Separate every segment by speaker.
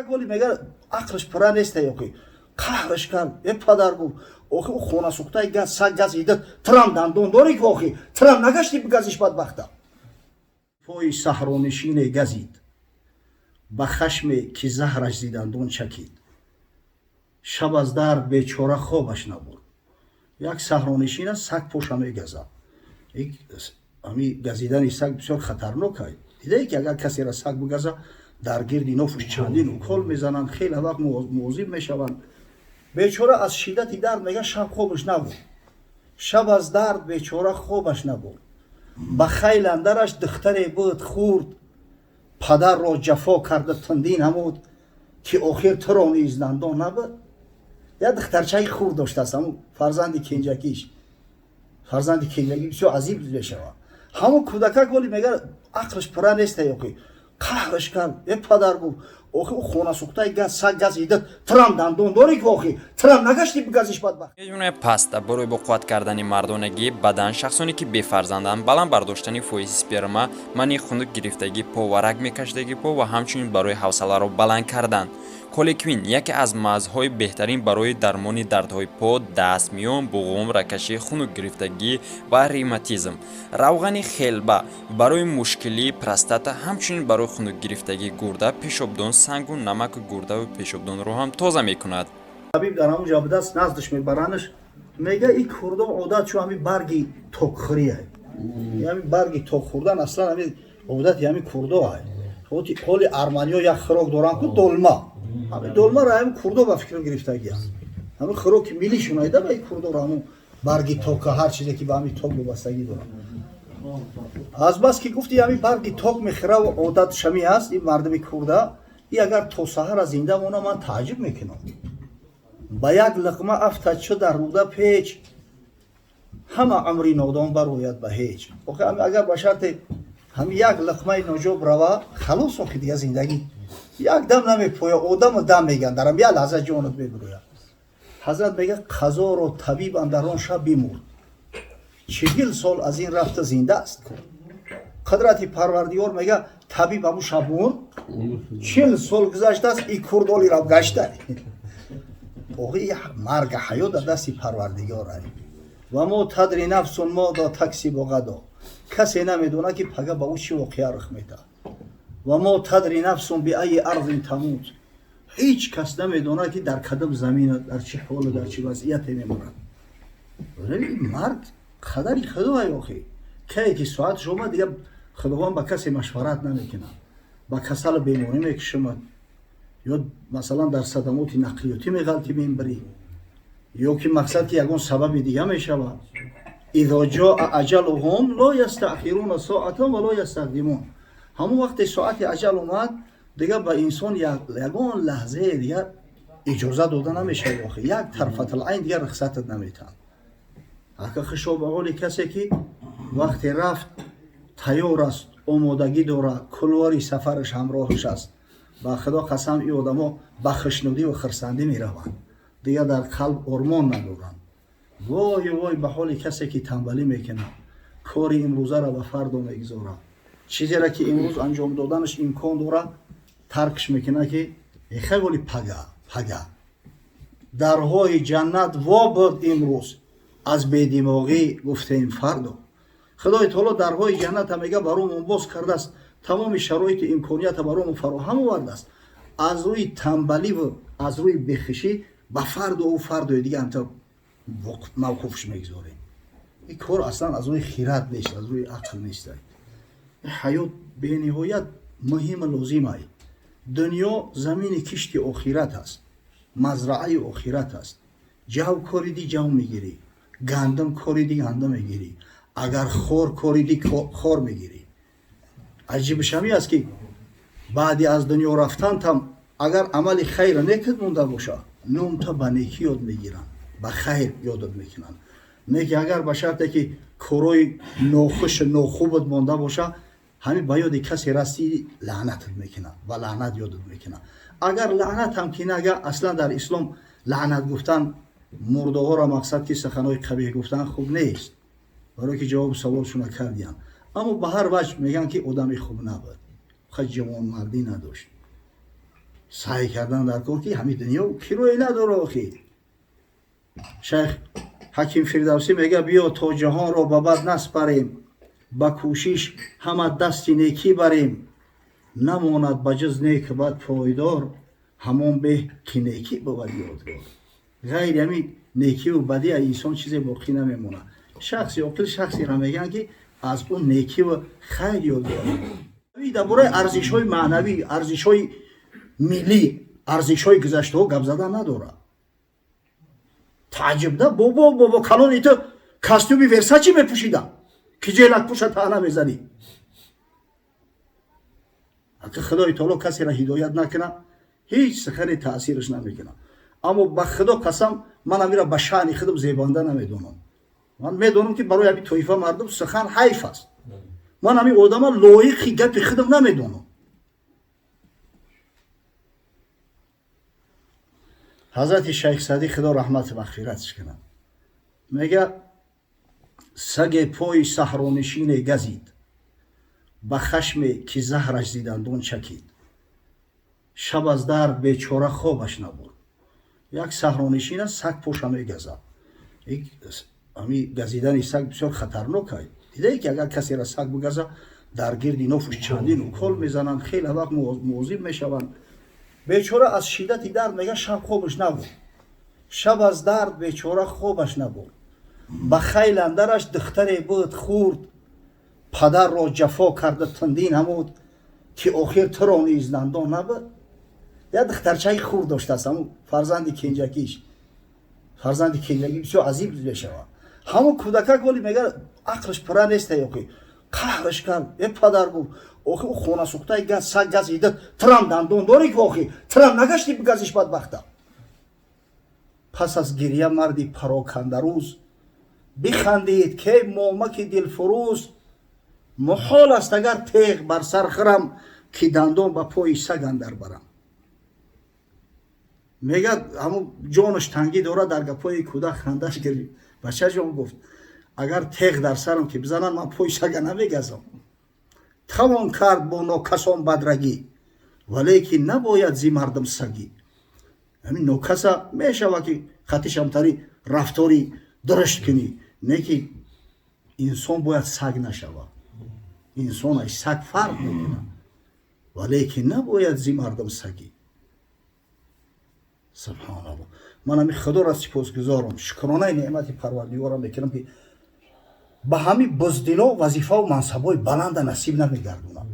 Speaker 1: Голи мега, ақлш пура неста, ёки қаҳрш кард. Э, падар, гуфт, охи ӯ хонасӯхтаи газ, саг газида, трам дандон дорӣ ки, охи трам нагашти бигазиш, бадбахта. Пои саҳронишине газид ба хашме, ки заҳраш зи дандон чакид. Шаб аз дард бечора хобаш набурд. Як саҳронишин аст, саг поша мегазад. Ами газидани саг бисёр хатарнок ай. Дидае, ки агар касеро саг бигаза, дар гирди нофуш чандин укол мезананд, хеле вақт муозиб мешаванд. Бечора аз шиддати дард, мега, шаб хобаш набуд. Шаб аз дард бечора хобаш набуд. Ба хайл андараш духтаре буд хурд. Падарро ҷафо карда, тундӣ намуд, ки охир туро низ дандон набуд. Як духтарчаи хурд доштааст, ҳамун фарзанди кенҷакиш. Фарзанди кенҷакӣ бисёр азиб мешавад. Ҳамун кӯдакак воли, мега, ақлш пура неста, ёки қаҳрш кард. Э, падар, гуфт, охи ӯ хонасӯхтаи газ, саг газида, трам дандон дорӣ ки, охи трам нагашти бигазиш, бадбахт.
Speaker 2: Юне паста барои боқувват кардани мардонагӣ бадан, шахсоне ки бефарзанданд, баланд бардоштани фоизи сперма, манъи хунук гирифтагӣ по ва раг мекашидагӣ по ва ҳамчунин барои ҳавсаларо баланд кардан. Колеквин яке аз мазҳои беҳтарин барои дармони дардҳои по, даст, миён, буғум, рагкашӣ, хунук гирифтагӣ ва ревматизм. Равғани хелба барои мушкилии простата, ҳамчунин барои хунук гирифтагии гурда, пешобдон, сангу намаку гурдаву пешобдонро ҳам тоза мекунад.
Speaker 1: Табиб дар ҳамун ҷо будаст, наздаш мебаранаш. Мега, и курдо одат чу ҳами барги токхӯрия, ҳами барги ток хӯрдан аслан ҳами одати ҳами курдо ай. Ҳоли арманиё як хӯрок доранд ку, долма. Ҳами долмаро ҳами курдо ба фикр гирифтагӣ аст. Ҳами хӯроки миллишон айда ба и курдоро, ҳамун барги тока, ҳар чизе ки ба ҳами ток вобастагӣ дорад. Аз бас ки гуфти, ҳами барги ток мехӯраву одат шами аст ин мардуми курда, и агар то саҳара зинда мона, ман тааҷҷуб мекунам. Ба як луқма афтад чу дар рӯда печ, ҳама умри нодон барояд ба ҳеҷ. Охи, агар ба шарте ҳами як луқмаи ноҷоб рава, халос, охи дига зиндагӣ як дам намепоя. Одаму дам меган, дарам як лаҳза ҷонат мебурояд. Ҳазрат мега, қазоро табиб андар он шаб бимурд. 40 сол аз ин рафта зинда аст. Қудрати Парвардигор, мега, табиб ҳамун шаб мурд, 40 сол гузаштааст, и курдоли рав гашта. Охи, марга ҳаёт дар дасти Парвардигор. Ва мо тадри нафсун моза таксибу ғадо. Касе намедонад, ки пага ба ӯ чӣ воқеа рух медиҳад. Ва мо тадри нафсун биайи арзин тамут. Ҳеҷ кас намедонад, ки дар кадом замина, дар чӣ ҳолу дар чӣ вазъияте мемонад. Марг қадари Худоай. Охи, кае ки соатш омад, дига Худованд ба касе машварат намекунад. Ба касалу беморӣ мекушамад ё масалан дар садамоти нақлиётӣ меғалти, мембирӣ, ё ки мақсад ки ягон сабаби дига мешавад. Изо ҷоа аҷалуҳум ло ястаъхируна соатан ва ло ястақдимун. Ҳамон вақте соати аҷал омад, дига ба инсон ягон лаҳзае дига иҷоза дода намешавад. Охи, як тарфатал айн дига рухсатат наметаҳанд. Ака, хушо ба ҳоли касе, ки вақте рафт, тайёр аст, омодагӣ дорад, кулвори сафараш ҳамроҳаш аст. Ба Худо қасам, ин одамо ба хушнудӣ ва хурсандӣ мераванд, дигар дар қалб ормон надоранд. Вой, вой ба ҳоли касе, ки танбалӣ мекунад, кори имрӯзаро ба фардо мегузорад, чизеро ки имрӯз анҷом доданаш имкон дорад, таркш мекунад, ки эхай воли пага, пага. Дарҳои ҷаннат во буд имрӯз, аз бедимоғӣ гуфтем фардо. Худои таоло дарҳои ҷанната, мега, баромон боз кардааст, тамоми шароиту имконията баромон фароҳам овардааст. Аз рӯи танбаливу аз рӯи бехишӣ ба фардову фардои дига ҳамта мавқуфш мегузорем. Ин кор аслан аз рӯи хират нест, аз рӯи ақл нест. Ҳаёт бениҳоят муҳиму лозим ай. Дунё замини кишти охират аст, мазраъаи охират аст. Ҷав кориди, ҷав мегирӣ, гандум кориди, гандум мегирӣ, агар хор кориди, хор мегирӣ. Аҷибаш ҳамин аст, ки баъди аз дунё рафтантам, агар амали хайра некид монда боша, номта ба некӣ ёд мегиранд, ба хайр ёдат мекунанд. Не ки агар ба шарте ки корҳои нохушу нохубат монда боша, ҳамин ба ёди касе расти, лаънатат мекунад, ба лаънат ёдат мекунад. Агар лаънат ҳам ки нага, аслан дар ислом лаънат гуфтан мурдаҳоро, мақсад ки суханҳои қабеҳ гуфтан хуб нест, барое ки ҷавоби саволшона кардиян. Аммо ба ҳар ваҷ мегӯянд, ки одами хуб набуд, ха, ҷавонмардӣ надошт. Саъй кардан дар кор, ки ҳамин дунё кироя надора. Охи, Шайх Ҳаким Фирдавсӣ мега: «Биё то ҷаҳонро ба бад наспарем, ба кӯшиш ҳама дасти некӣ барем. Намонад ба ҷуз неку бад пойдор, ҳамон беҳ, ки некӣ бувад ёдгор». Ғайри ҳамин некиву бадӣ инсон чизе боқӣ намемонад. Шахси оқил шахсеро мегӯянд, ки аз ӯ некиву хайр ёдгор. Дар бораи арзишҳои маънавӣ, арзишҳои миллӣ, арзишҳои гузаштаҳо гап задан надорад. Тааҷҷуб да, бобо, бобо калони ту костюми Версачи мепӯшида, ки ҷелак пӯша таъна мезанӣ. Ака, Худои таоло касеро ҳидоят накунад, ҳеҷ сухане таъсираш намекунад. Аммо ба Худо қасам, ман амира ба шаъни худам зебанда намедонам. Ман медонам, ки барои ҳамин тоифа мардум сухан ҳайф аст. Ман ҳамин одама лоиқи гапи худам намедонам. Ҳазрати Шайх Саъдӣ, Худо раҳмату мағфиратш кунад, мега: «Саге пои саҳронишине газид, ба хашме, ки заҳраш зи дандон чакид. Шаб аз дард бечора хобаш набурд». Як саҳронишин аст, саг поша мегазад. Ҳами газидани саг бисёр хатарнок ай. Дидае, ки агар касеро саг бигаза, дар гирди нофуш чандин укол мезананд, хеле вақт муозиб мешаванд. Бечора аз шиддати дард, мега, шаб хобаш набурд. Шаб аз дард бечора хобаш набурд. Ба хайл андараш духтаре буд хурд, падарро ҷафо карда тандӣ намуд, ки охир туро низ дандон набуд. Як духтарчаи хурд доштааст, ҳамун фарзанди кенҷакиш. Фарзанди кенҷакӣ бисёр азиб мешавад. Ҳамун кӯдакак воли, мега, ақлш пурра неста. Ёки қаҳраш кард: «Э, падар, — гуфт, — охи ӯ хонасӯхтаи газ саг газида, турам дандон дорӣ, ки охи турам нагашти бигазиш, бадбахта». Пас аз гирья марди парокандарӯз бихандид, ке момаки дилфурӯз: «Муҳол аст, агар теғ бар сар хӯрам, ки дандон ба пои саг андар барам». Мегӯяд, ҳамун ҷонаш тангӣ дорад, дар гапҳои кӯдак хандаш гирифт. «Бачаҷон, — гуфт, — агар теғ дар сарам ки бизананд, ман пои сага намегазам». Тавон кард бо нокасон бадрагӣ, валекин набояд зи мардум сагӣ. Ҳамин нокаса мешавад, ки хатишамтари рафтори дурушт кунӣ, не ки инсон бояд саг нашавад. Инсон аз саг фарқ мекунад. Валекин набояд зи мардум сагӣ. Субҳоналло, ман ҳамин Худоро сипосгузорам, шукронаи неъмати Парвардигорам мекунам, ки ба ҳамин буздило вазифаву мансабҳои баланда насиб намегардонад,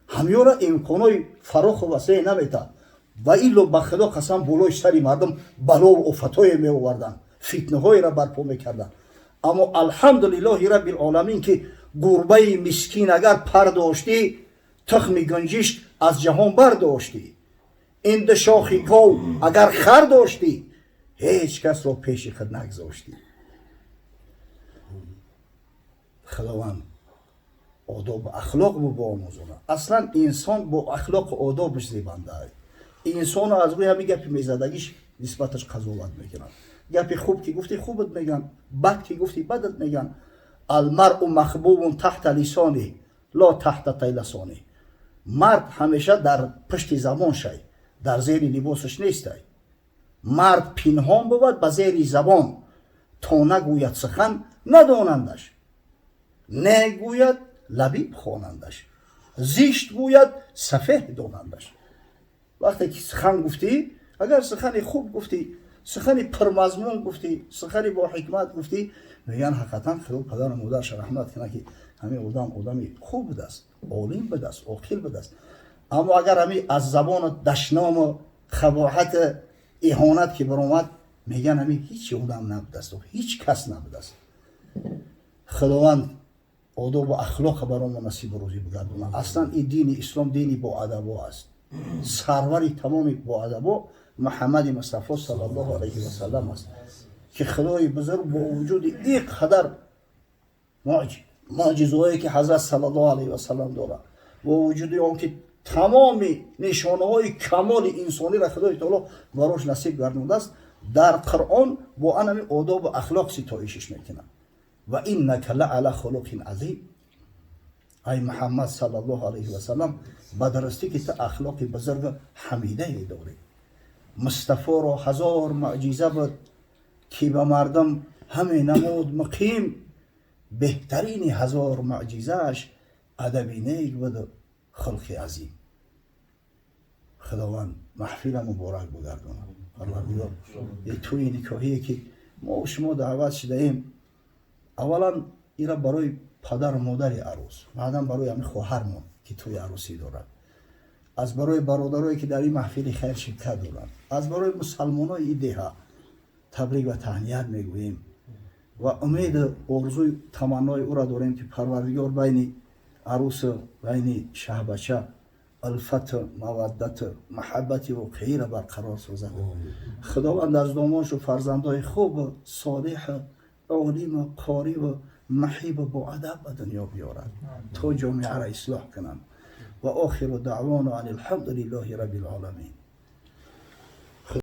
Speaker 1: ҳамёра имконои фароху васеъ наметаҳад. Ва илло, ба Худо қасам, болои сари мардум балову офатҳое меоварданд, фитнаҳоеро барпо мекарданд. Аммо алҳамдулиллоҳи раббил оламин, ки гурбаи мискин агар пар доштӣ, тухми гунҷишк аз ҷаҳон бардоштӣ. Ин ду шохи гов агар хар доштӣ, ҳеҷ касро пеши худ нагзоштӣ. Худованд одобу ахлоқ биомӯзонад. Аслан инсон бо ахлоқу одобаш зебанда. Инсоно аз рӯи ҳамин гапи мезадагиш нисбаташ қазоват мекунанд. Гапи хуб ки гуфтӣ, хубат мегӯянд, бад ки гуфтӣ, бадат мегӯянд. Алмаръу махбубун таҳта лисони ло таҳта тайласони. Мард ҳамеша дар пушти забон шай, дар зери либосаш нестай. Мард пинҳон бувад ба зери забон, то нагӯяд сухан надонандаш. Не гӯяд, лабиб хонандаш, зишт гӯяд, сафеҳ донандаш. Вақте ки сухан гуфтӣ, агар сухани хуб гуфтӣ, сухани пурмазмун гуфтӣ, сухани бо ҳикмат гуфтӣ, мегӯянд: «Ҳақиқатан, Худо падару модарша раҳмат кунад, ки ҳамин одам одами хуб будааст, олим будааст, оқил будааст». Аммо агар ҳами аз забону дашному хабоҳат, иҳонат ки баромад, мегӯянд: «Ҳамин ҳеҷ одам набудааст, ҳеҷ кас набудааст». Худованд одобу ахлоқа баромо насибу рӯзӣ бигардонад. Аслан ин дини ислом дини боадабо аст. Сарвари тамоми боадабо Муҳаммади Мустафо саллаллоҳу алайҳи васаллам аст, ки Худои бузург бо вуҷуди ин қадар муъҷизаҳое, ки ҳазрат саллаллоҳу алайҳи васаллам дорад, бо вуҷуди он ки тамоми нишонаҳои камоли инсониро Худои таоло барош насиб гардондааст, дар Қуръон бо анами одобу ахлоқ ситоишиш мекунад: ва иннака ла ала хулуқин азим. Ай Муҳаммад саллаллоҳу алайҳи васаллам, ба дурустӣ ки ту ахлоқи бузург ҳамидае дорӣ. Мустафоро ҳазор мӯъҷиза буд, ки ба мардум ҳаме намуд муқим. Беҳтарини ҳазор мӯъҷизааш адаби нек буду хулқи азим. Худованд маҳфила муборак бигардонад. Парвардигор е тӯи никоҳие, ки мо шумо даъват шудаем, аввалан ира барои падару модари арӯс, баъдан барои ҳамин хоҳармон, ки тӯи арӯсӣ дорад, аз барои бародарое, ки дар ин маҳфили хайр ширкат доранд, аз барои мусалмонои ин деҳа табрик ва таҳният мегӯем ва умеду орзуи таманнои ӯро дорем, ки Парвардигор байни арӯсу байни шаҳбача улфату маваддату маҳаббати воқеиро барқарор созад. Худованд аз домоншу фарзандои хубу солиҳу олиму қориву маҳибу боадаб ба дунё биёрад, то ҷомеаро ислоҳ кунанд. Ва охиру даъвоно ан алҳамду лиллоҳи рабби лоламин.